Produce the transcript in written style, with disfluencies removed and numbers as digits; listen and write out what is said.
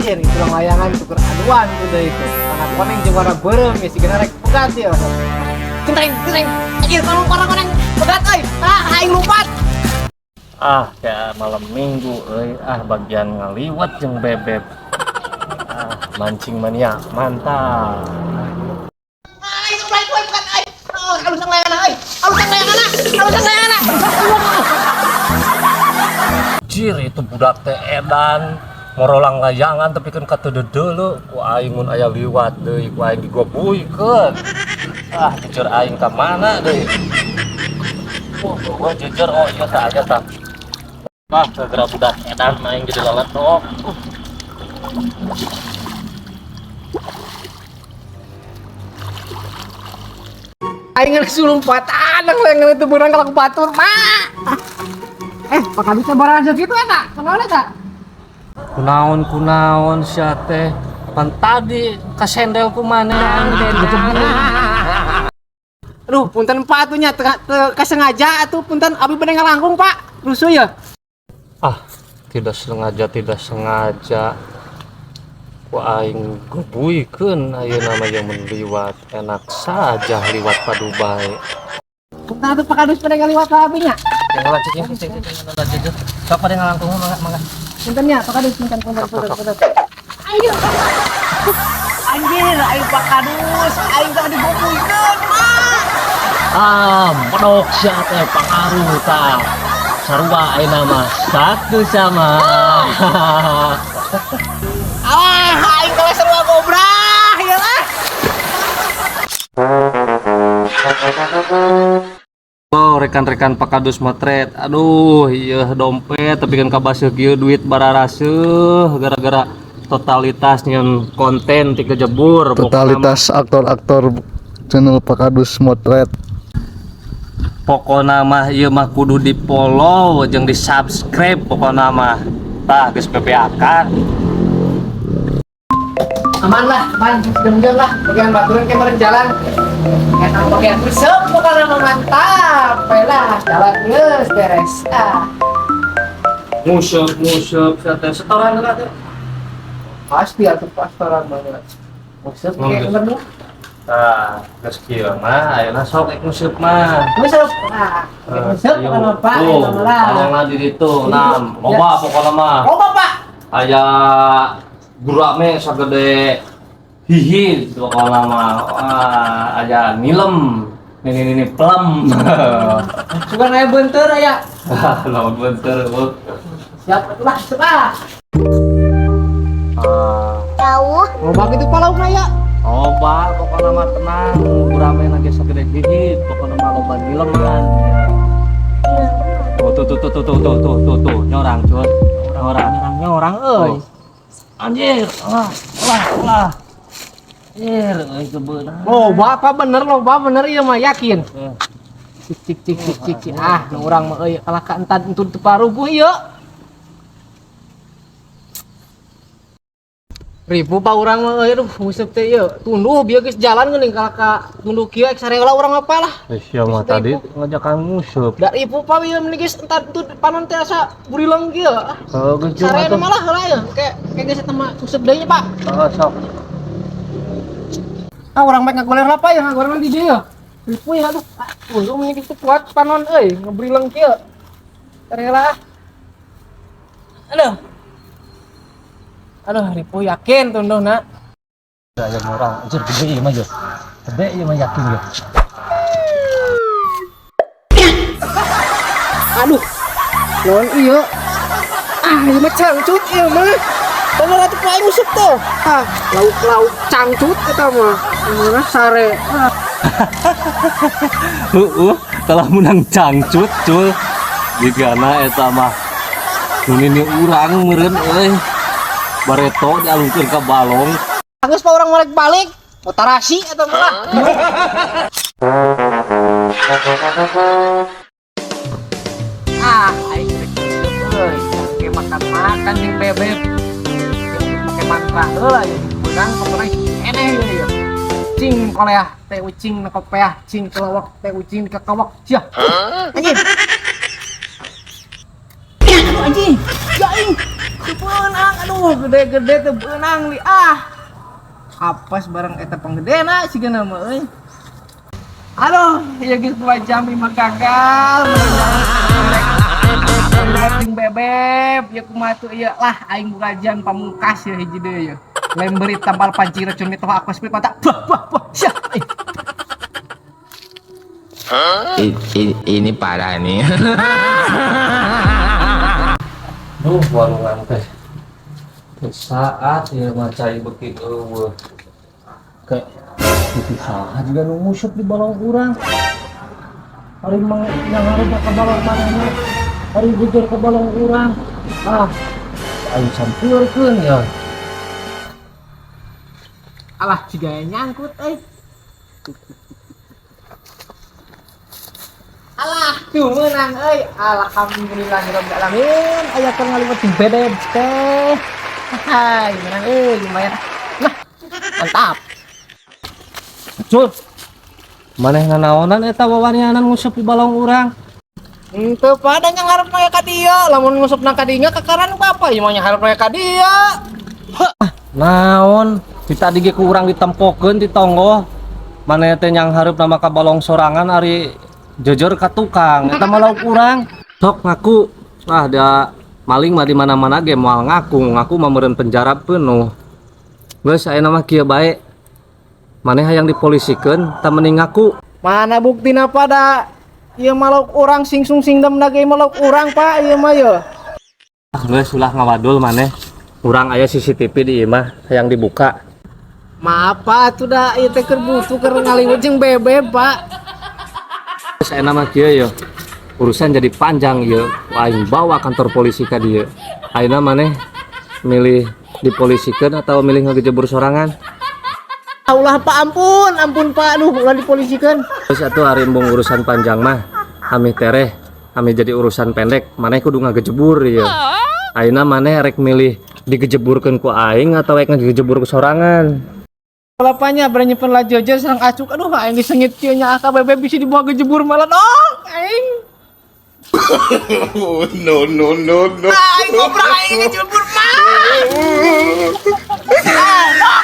Anjir, itu orang layangan tuker aduan udah itu. Warna koneng jeung warna beureum ya sigana rek pegat ya. Centeng, centeng. Anjir, kalau warna koneng pegat euy. Ah, aing lompat. Ah, ya malam minggu euy, ah bagian ngaliwat jeung bebeb. Ah, mancing mania, mantap. Ah, itu pelat euy pegat euy. Oh, alusan layangan euy. Alusan layangan, alusan layangan. Jir, itu budak teh edan morolang layangan tapi kan kata dedeuleu ku aing mun aya liwat deui ku aing digobuikeun. Ah, jujur aing ka mana deui? Oh, gua jujur, oh iya tak aja tak. Ah, gara-gara budak edan aing jadi leletok. Aing geus lompatan layangan itu beurang kalau batur mah. Eh, Pak Kadus barang sakitu eta? Kunaon eta? Kunaon kunaon sia teh? Pan tadi kasendel ku maneh aing dijebur. Aduh, punten Pak atuh nya teu kasengaja atuh, punten abi bade ngalangkung, Pak. Rusuh ya. Ah, tidak sengaja, tidak sengaja. Ku aing gobuikeun ayeuna mah yang mun liwat enak saja liwat padu bae. Punten atuh Pak Kadus bade ngaliwat ka abi nya. Yang lah cicing cicing cicing lah jujur. Sok pada ngalangkung mangga mangga. Punten nya Pak Kadus, punten punten punten punten. Ayo. Anjir, aing Pak Kadus, aing teh digobuikeun, Pak. Ah, medok sia teh pangaruh tah. Sarua ayeuna mah satu sama. Alah, aing teh sarua gobrah, ya lah. Oh, rekan-rekan Pak Kadus motret. Aduh, iya dompet tapi kan kabaseuh kieu duit bararaseuh gara-gara totalitas nyeun konten ti kejebur. Totalitas aktor-aktor channel Pak Kadus Motret. Pokona mah ieu mah kudu di follow jeung di subscribe pokona mah. Tah geus bebeakan. Aman lah, aman, jam lah. Bagian baturan kemarin jalan. Enak bagian resep pokoknya mah mantap. Baiklah, jalan geus beres. Ah, Nguseup nguseup sia teh setoran heula teh. Pasti atuh pastoran banget. Resep kayak Geus. bener lu. Tah, geus kieu mah ayeuna sok ek nguseup mah. Resep. Ah, resep Ayo. pokoknya Pak, Tuh, eta mah lah. balongna di ditu, nam. Loba pokona mah. Loba, Pak. Aya gurame sagede hihi pokona mah. Wah, aya nilem. Nih nih nih pelem. Sugan aya beunteur aya. Ah, lawan bentar, Bu. Siap atuh lah, resep ah. Ah, Jauh. Loba kitu palaukna ya. loba pokona mah tenang, gurame lagi sagede hihi, pokona mah loba nileman. Tuh tuh tuh tuh tuh tuh tuh tuh tuh tuh nyorang cur. Nyorang. Orangnya orang euy. Anjir, lah, lah, lah. Anjir, euy kebeunang. Loba apa bener, loba bener ieu mah yakin. Eh, Cik cik cik cik cik cik. Ah, nu urang mah euy kalah ka entan entun teu paruguh ieu. Ribu pa urang mah euy, aduh nguseup teh ieu. Tunduh bieu geus jalan geuning kalah ka tunduh kieu ek sareola urang apa lah. Eh, sia mah tadi ngajakan nguseup. Da ribu pa ieu meni geus entan entun panon teh asa burileng kieu. Ah, Heuh, geus jeung Sareola atuh. malah heula ya. Kayak kayak geus eta mah nguseup deui nya, Pak. Heeh, sok. Ah, urang baik ngagoler lah, Pak, ya ngagoler di dieu ya. Ribu ya aduh. Ah, untung meni geus teu kuat panon euy, ngebrileng kieu. Sareola ah. Aduh. Aduh, ribu yakin tunduh nak. Aya ngorang, anjir gede ieu mah, Jur. Gede ieu mah yakin ge. Aduh. Naon ieu? Ah, ieu mah cangcut ieu mah. Bener atuh paling useup tuh. Ah, lauk-lauk cangcut eta mah. Murah sare. Ah. Heeh, kalau menang cangcut cul. Digana eta mah. Nu nini urang meureun euy. Bareto dialungkeun ka balong. Geus pa urang balik balik. Motarasi eta mah lah. Ah, aing rek nguseup euy. Ke makan-makan jeung bebek. Jeung make mantra heula ya beunang pokona eneh ieu ya. Cing koleah teh ucing na kopeah, cing kelawak teh ucing ka kawak sia. Anjing. Aduh, anjing. Ya aing. Teu beunang, aduh, gede-gede teu beunang li ah. Apes barang eta panggedena sigana mah euy. Aduh, ya geus 2 jam mah gagal. Jeung bebeb, ya kumaha tuh ieu lah, aing bukajan pamungkas ya hiji deui ya. Lemberit tampal panci racun mitoha aku split mata. Bah bah bah. Syah. Eh. Ini parah nih. Duh, walungan teh. Teu saat ya mah cai beuki euweuh. Ke putih saha juga nu nguseup di balong urang. Ari mang yang hareup ka balong manehna. Ari bujur ka balong urang. Ah, aing sampeurkeun ya. Alah, siga nyangkut euy. Alah, tuh menang euy. Alhamdulillahirabbil alamin. Aya keur ngaliwet di bebeb teh. Hai, menang euy, lumayan. Nah, mantap. Cul. Maneh nanaonan eta wawanianan nguseup di balong urang? Henteu pada nya ngarep ka dieu, lamun nguseup nang ka dinya kakaran ku apa? Ieu mah nya ngarep ka dieu. Naon? Di tadi ge ku urang ditempokeun di tonggoh. Maneh teh nyang hareup nama ka balong sorangan, ari jujur ka tukang. Eta mah lauk urang. Sok ngaku. Ah, da maling mah di mana-mana ge moal ngaku. Ngaku mah meureun penjara penuh. Geus, ayeuna mah kieu bae. Maneh hayang dipolisikeun tah mending ngaku. Mana buktina pada? Ieu mah lauk urang, singsung singdam ge mah lauk urang, Pak, ieu mah ye. Ah, geus ulah ngawadul maneh. Urang aya CCTV di imah, hayang dibuka? Maaf, Pak, atuh da ieu teh keur butuh keur ngaliwet jeung bebeb, Pak. Geus, ayeuna mah kieu ye. Urusan jadi panjang ye. Aing bawa kantor polisi ka dieu. Ayeuna maneh milih dipolisikeun atau milih ngagejebur sorangan? Ulah, Pak, ampun, ampun, Pak, aduh, ulah dipolisikeun. Terus atuh ari embung urusan panjang mah, ameh tereh, ameh jadi urusan pendek, maneh kudu ngagejebur ye. Ayeuna maneh rek milih digejeburkeun ku aing atau rek ngagejebur ku sorangan? Lapanya berani nyimpen lah jojo sareng acuk, aduh, aing geus sengit kieu nya ka bebeb bisa dibawa gejebur malah dong aing. Oh, no, no, no, no. Aing ngobrak, aing ngejebur mah. Ah, dok.